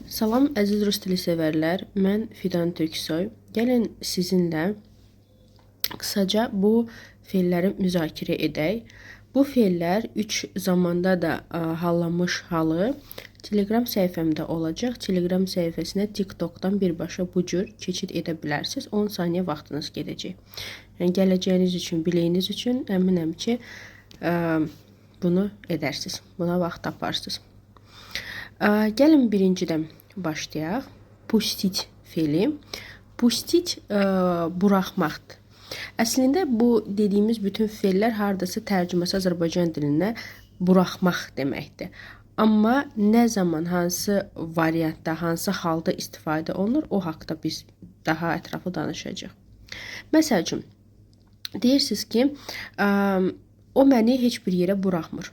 Salam əziz rus dili sevərlər. Mən Fidan Türksoy. Gəlin sizinlə qısaca bu feilləri müzakirə edək. Bu feillər 3 zamanda da hallanmış halı Telegram səhifəmdə olacaq. Telegram səhifəsinə TikTokdan birbaşa bu cür keçid edə bilərsiniz. 10 saniyə vaxtınız gedəcək. Yəni gələcəyiniz üçün, biliyiniz üçün əminəm ki, bunu edərsiniz. Buna vaxt taparsınız. Gəlin birincidən başlayaq. Пустить feili. Пустить buraxmaqdır. Əslində bu dediyimiz bütün feillər hardasa tərcüməsi Azərbaycan dilinə buraxmaq deməkdir. Amma nə zaman, hansı variantda, hansı halda istifadə olunur, o haqda biz daha ətraflı danışacağıq. Məsəl üçün, deyirsiniz ki, o məni heç bir yerə buraxmır.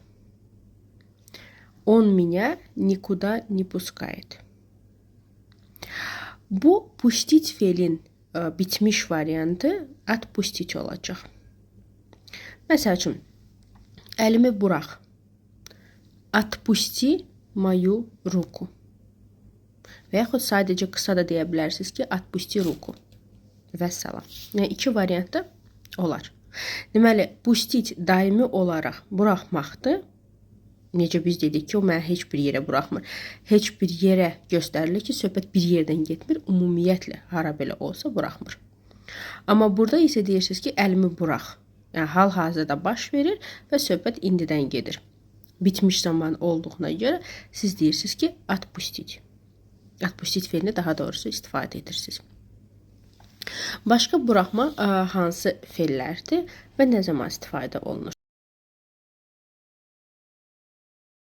Он меня никуда не пускает. Bu пустить feilin bitmiş variantı отпустить olacaq. Məsəl üçün, əlimi burax. Отпусти мою руку. Və yaxud sadəcə qısa da deyə bilərsiniz ki, отпусти руку. Vəssalam. Yəni iki variantda olar. Deməli, пустить daimi olaraq buraxmaqdır. Necə biz dedik ki, o məni heç bir yerə buraxmır. Heç bir yerə göstərilir ki, söhbət bir yerdən getmir, ümumiyyətlə hara belə olsa buraxmır. Amma burada isə deyirsiniz ki, əlimi burax. Yəni hal-hazırda baş verir və söhbət indidən gedir. Bitmiş zaman olduğuna görə siz deyirsiniz ki, отпустить. Отпустить feilini daha doğrusu istifadə edirsiniz. Başqa buraxma hansı feillərdir və nə zaman istifadə olunur?